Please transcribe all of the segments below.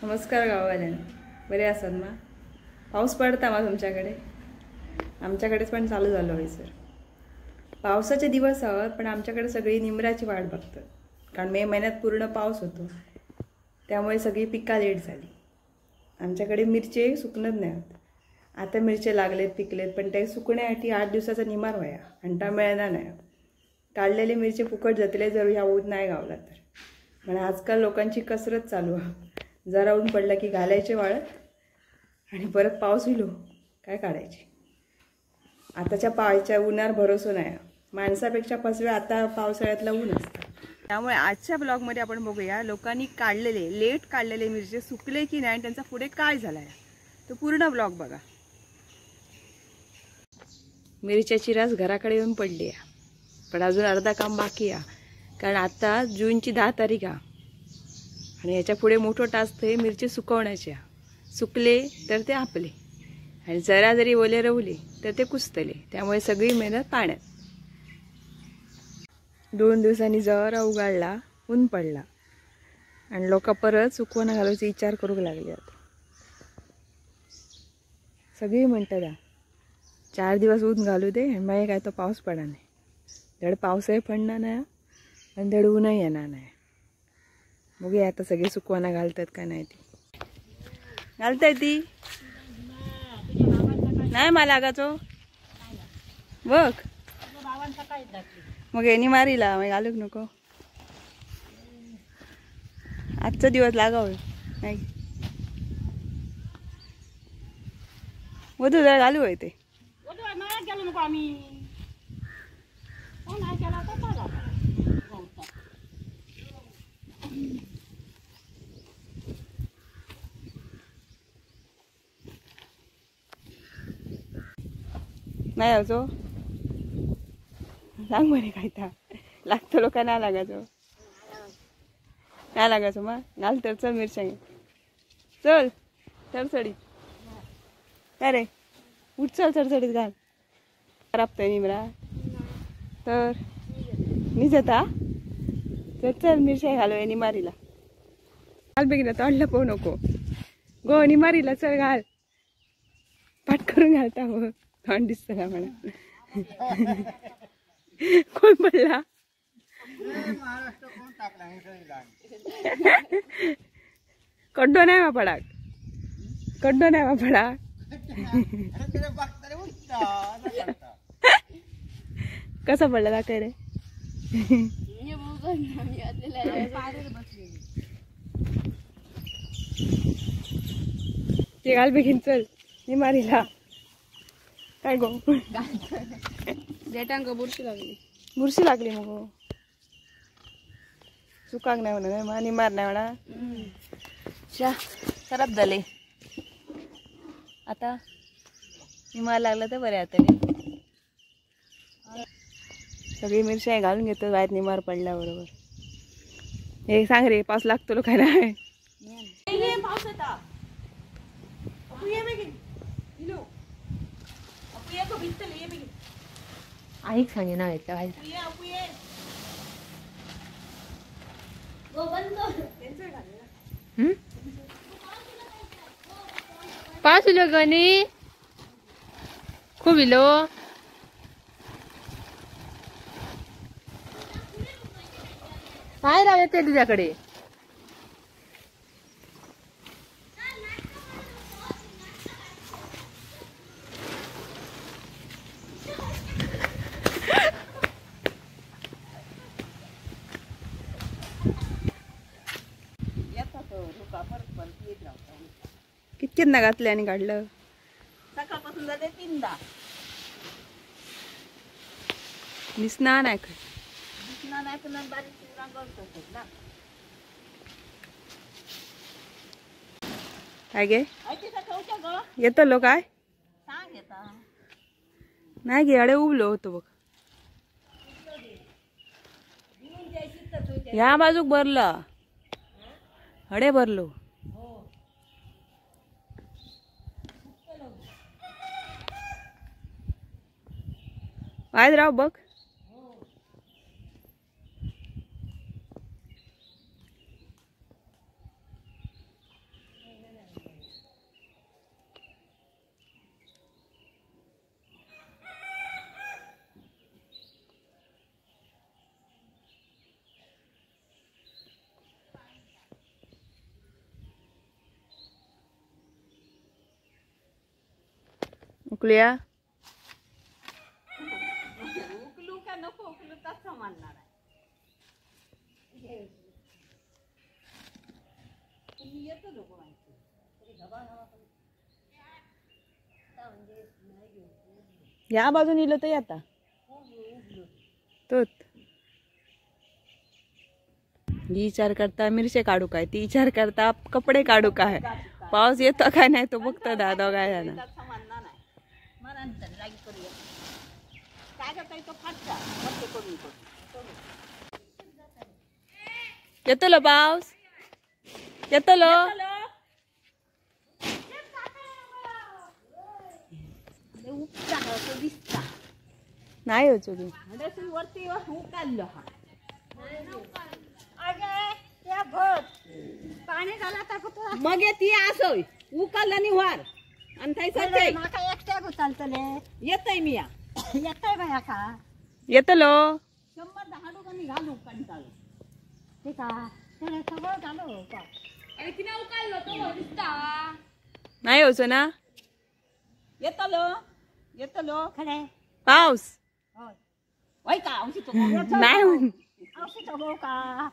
नमस्कार गाववाल्यांनो, बरे आसात मा? पाऊस पडता मा तुमच्याकडे? आमच्याकडेच पण चालू झालो आहे सर। पावसाचे दिवस आहोत पण आमच्याकडे सगळी निमराची वाट बघतात, कारण मे महिन्यात पूर्ण पाऊस होतो, त्यामुळे सगळी पिका लेट झाली। आमच्याकडे मिरचे सुकणत नाहीत। आता मिरचे लागलेत पिकलेत, पण ते सुकण्यासाठी 8 दिवसाचा निमार व्हाया आणि ता मिळणार नाही। काढलेले मिरचे फुकट जातले जर ह्या ऊन नाही गावला तर। पण आजकाल लोकांची कसरत चालू आहे, जरा ऊन पडलं की घालायचे वाळत आणि परत पाऊस होईल काय काढायचे। आताच्या पावसाच्या उन्हावर भरोसा नाही, माणसापेक्षा फसवे आता पावसाळ्यातला ऊन असतं। त्यामुळे आजच्या ब्लॉगमध्ये आपण बघूया लोकांनी काढलेले लेट काढलेले मिरचे सुकले की नाही आणि त्यांचा पुढे काय झाला, तो पूर्ण ब्लॉग बघा। मिरच्याची रास घराकडे येऊन पडली आहे, पण अजून अर्धा काम बाकी आहे, कारण आता जूनची 10 तारीख आहे आणि ह्याच्या पुढे मोठं टास्क हे मिरची सुकवण्याचे। सुकले तर ते आपले आणि जरा जरी ओले रवले तर ते कुसतले, त्यामुळे सगळी मेहनत पाण्यात। 2 दिवसांनी जरा उगाडला, ऊन पडला आणि लोक परत सुकवणं घालायचा विचार करू लागले। आता सगळी म्हणतात 4 दिवस ऊन घालू दे, मग काय तो पाऊस पडा नाही, धड पाऊसही पडणार नाही आणि धड ऊनही येणार नाही। बघूया आता सगळे सुकवाना घालतात का नाही ती। घालताय ती नाही मला लागायचो बघ, मग यांनी मारीला मग घालूक नको, आजचा दिवस लागाव नाही वधू जरा घालू ते। नाही यायचो सांग बरे, काय ता लागतो लोक नाही लागायचो, नाही लागायचो मग घाल तर चल मिरच्या चल चडचडीत, काय रे उठ चल चडचडीत घाल, राबतोय निमरा तर निजता तर चल मिरच्या घालू निमारीला, घाल बेगीन तोंडला पाहू नको गो निमारीला चल घाल, पाठ करून घालता हो तोंड दिसतं का म्हणा। कोण पडला? कड्डो नाही वापडाक, कड्डो नाही वापडाक। कसा पडला दाखय रे? ते घाल बेगीन चल निमारीला। काय गो देटांक बुरशी लागली, बुरशी लागली मग सुकाक नाही म्हणा, मग निमार नाही म्हणा। खराब झाले आता, निमार लागला तर बरे आता। सगळी मिरच्या घालून घेतो बाहेर निमार पडल्या बरोबर। हे सांग रे पाऊस लागतो लोक नाही? पाऊस येता आईक सांगे ना येता पाऊस इलो गणी खूप इलो। काय राव येते तुझ्याकडे? कितक्यांदा घातले आणि काढलं? सकाळपासून जाते 3दा। दिसणार नाही खरं, दिसणार नाही पण बारीक रंग ना। काय गे येतो लो काय सांग येता नाही गे, अडे उबलो होतो बघ ह्या बाजूक भरला, अडे भरलो। वायद राव बघ, उकलूया उकलू का नको उकलू तसं सांभाळणार आहे. तुम्ही येतो लोक माहिती या बाजून इलो तर आता तोच ही विचार करता मिरचे काढू काय, ती विचार करता कपडे काढू काय, पाऊस येतो काय नाही तो बघतो दादा काय झाला. येतलो पाऊस येतलो. नाही होतो वरती उकाडलो हा पाणी झाला तर मग ती असोय उकाडला आणि वार आणि थंयसर म्हाका एकट्याक उचलतले येतय मी येतय बाया का येतलो 100 हाडू कमी घालू कंटाळू ठीक आहे सगळं घालू. नाही होचो ना. येतलो येतलो खरे पाऊस वय का औषध नाही औषध हो का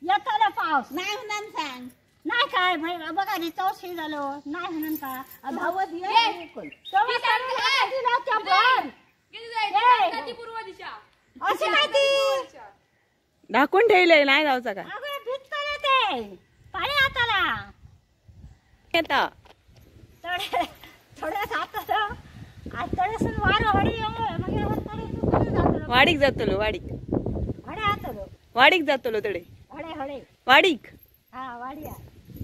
येतलो पाऊस नाही म्हणून सांग नाही काय बघा रे चौशी झालो नाही म्हणून का धावत ये अशी काय ती ढाकून ठेवलंय नाही जाऊचा का भिजतले ते पाणी हाताला येता थोडे थोडे जातलो थोडेसून वारो हडी मागीर वाडीक जातलो वाडीक हडे जातलो वाडीक जातलो तडे हडे हडे वाडीक हा वाडिया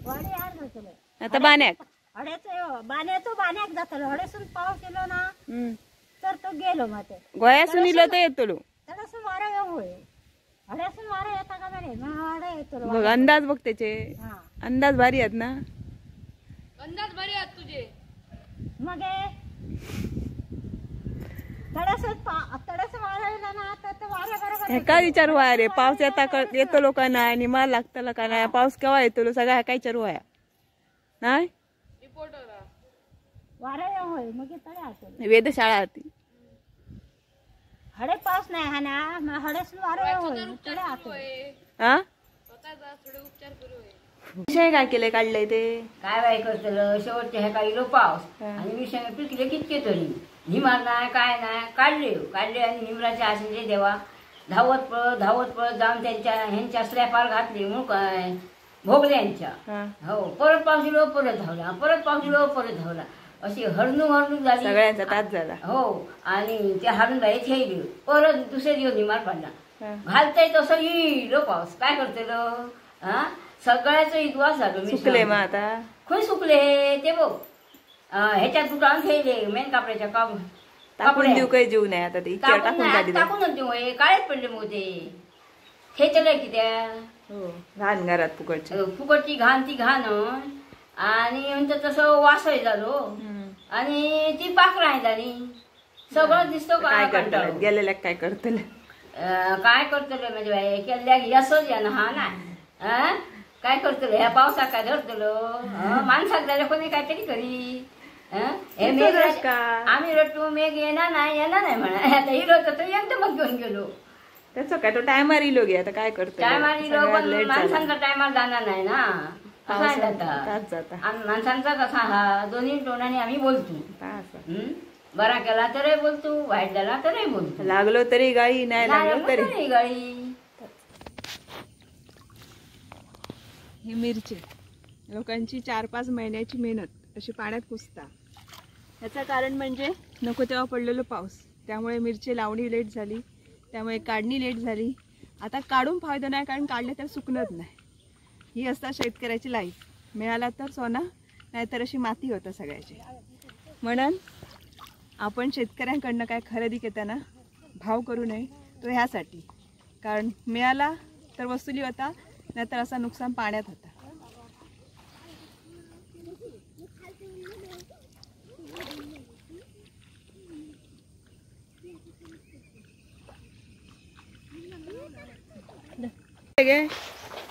वाडियार जातलो आता बान्याक हडेचो बान्याचो बान्याक जातलो. हडेसून पावस येलो ना तर तो गेलो मग ते गोयासून इलो तर येतलो. तडसून वारो येऊ हडेसून वारो येता का बरे मग हडे येतलो. बघ अंदाज बघ त्याचे अंदाज भारी आहेत ना. अंदाज भारी आहेत तुझे. मग हेका विचार व्हाय रे पाऊस येता येतलो का नाही आणि माल लागतला का नाही, पाऊस केव्हा येतलो सगळा हेका विचार व्हाया नाही. वेधशाळा ती हडे पाऊस नाही हा ना हडेसून वारो हा विषय काय केले काढले ते काय बाय करतलं शेवटचे ह्या इलो पाऊस आणि विषय पिकले कितके तरी निमार नाही काय नाही काढले काढले आणि निमराचे आसले देवा धावत पळत जाऊन त्यांच्या ह्यांच्या स्लॅपार घातले म्हणून काय भोगल्यांच्या हो. परत पाऊस इलो परत धावला परत पाऊस इलो परत धावला अशी हरणूक हरणूक झाली सगळ्यांचा तास झाला हो. आणि ते हारून बाई थेयली परत दुसरे दिवस निमार पडला घालताय तसं इलो पाऊस काय करतलो हा सगळ्याच इतवास झालो. सुकले मग आता खंय सुकले ते बघ ह्याच्यात दुकान थेयले मेन कापड्याच्या टाकून देऊ काही जीव नाही आता ते टाकून टाकून देऊ काळेच पडले मग ते थेचले कित्या घाण घरात फुकटची फुकटची घाण ती घाण आणि नंतर तसं वासय झालो आणि ती पाखरां झाली सगळं दिसतो. काय करतले गेलेल्या काय करतले काय करतले म्हणजे बाई केल्ल्याक यसच येना हा ना काय करतलो ह्या पावसाक काय धरतलो माणसाक जाल्यार कोणी काहीतरी करी. हे मेघ आम्ही रट्टू मेघ येणार नाही येणार नाही म्हणा आता इलो तर एकदमच घेऊन गेलो. त्याचो काय तो टायमार इलो गे आता काय करतो टायमार इलो पण माणसांचा टायमार जाणार नाही ना असा जाता आणि माणसांचा कसा हा दोन्ही तोंडाने आम्ही बोलतो. बरा केला तरी बोलतो वाईट झाला तरी बोलतो लागलो तरी गाई नाही लागलो तरी गाई. हे मिरची लोकांची 4-5 महिन्याची मेहनत अशी पाण्यात कुसता. याचं कारण म्हणजे नको तेव्हा पडलेलो पाऊस, त्यामुळे मिरची लावणी लेट झाली, त्यामुळे काढणी लेट झाली. आता काढून फायदा नाही कारण काढले तर सुकणत नाही. ही असतात शेतकऱ्याची लाईफ, मिळाला तर सोना नाहीतर अशी माती होतं सगळ्याची. म्हणून आपण शेतकऱ्यांकडनं काय खरेदी घेताना भाव करू नये तो ह्यासाठी, कारण मिळाला तर वसुली होता नाहीतर असा नुकसान पाण्यात होता.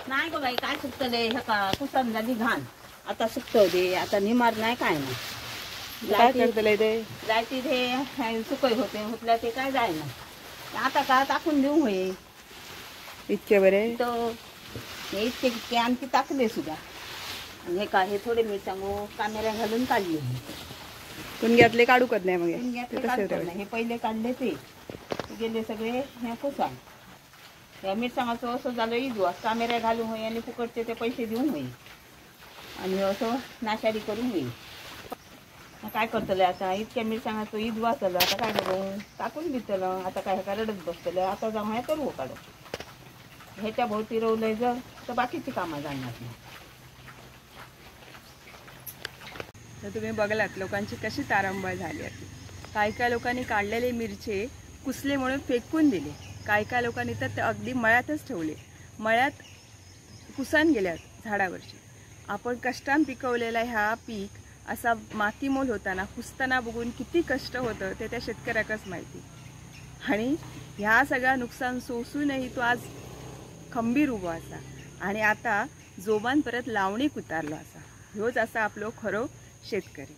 नाही गो बाई काय सुकतले ह्याका कुसन झाली घाण आता सुकतो दे आता निमार नाही काय नाही. काय करतले ते लायटी ते सुकय होते होतल्या ते काय जायना आता का टाकून देऊ होय इतके बरे तर हे इतके इतके आणखी टाकले सुद्धा. आणि हे का हे थोडे मिरसांगो कामेऱ्या घालून काढले. कुणग्यातले काढू कत नाही मग ते तसे हे पहिले काढले ते गेले सगळे ह्या कुसान. ह्या मिरसांगाचो असं झालं इजू कामेऱ्या घालून होय आणि फुकटचे ते पैसे देऊन होई आणि असं नाशारी करून होई. काय करतले आता इतक्या मिरसांगाचो ईद वाचलो आता काय करू टाकून दितलं. आता काय ह्याका रडत बसतलं. आता जाऊन हे करू काढू ह्याच्या भोवती रवलंय जर तर बाकीची कामं जाणार नाही. तर तुम्ही बघलात लोकांची कशी तारंबळ झाली आहे. काय काय लोकांनी काढलेले मिरचे कुसले म्हणून फेकून दिले. काय काय लोकांनी तर ते अगदी मळ्यातच ठेवले. मळ्यात कुसान गेल्यात झाडावरचे. आपण कष्टान पिकवलेला ह्या पीक असा मातीमोल होताना कुसताना बघून किती कष्ट होतं ते त्या शेतकऱ्याकच माहिती. आणि ह्या सगळ्या नुकसान सोसूनही तो आज खंबीर उभो असा आणि आता जोमान परत लावणीक उतारलो असा. ह्योच असा आपलो खरो शेतकरी.